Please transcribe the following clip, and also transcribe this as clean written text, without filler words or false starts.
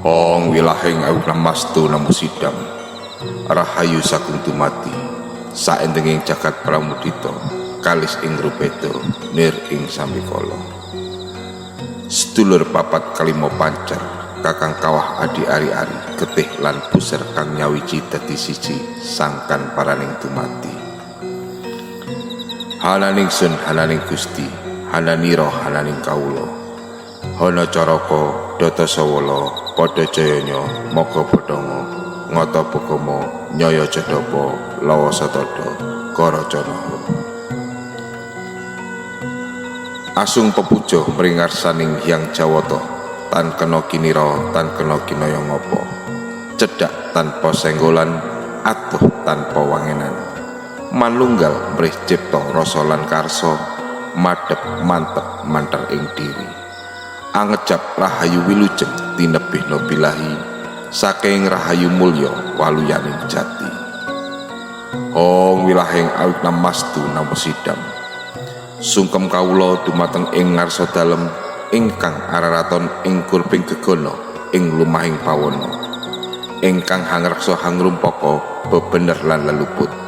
Ong wilahing awigna mastu namu sidam rahayu sagung dumadi saendenging jagat pramudita kalis ing rupeda nir ing sambikala. Sedulur papat kalima pancer kakang kawah adi ari-ari getih lan puser kang nyawiji dadi siji sangkan paraning dumadi. Hananing sun hananing Gusti hananira hananing kawula hana caraka data sawala padha jayanya maga badhanga ngata bagama nyaya jadapa lawa satada karacana. Asung pepuja mring ngarsaning Hyang Jawata tan kena kinira tan kena kinaya ngapa cedhak tanpa senggolan atuh tanpa wangenan manunggal mrih cipta rasa lan karsa madhep mantep manter ing diri angejap rahayu wilujeng tinebihna bilahi saking rahayu mulya waluyaning jati. Ong wilahing awigna mastu nampa sidam sungkem kawula dumateng ing ngarsa dalem ingkang araraton ing kurping gegana ing lumahing pawana ingkang hangreksa hangrumpaka bebener lan leluput.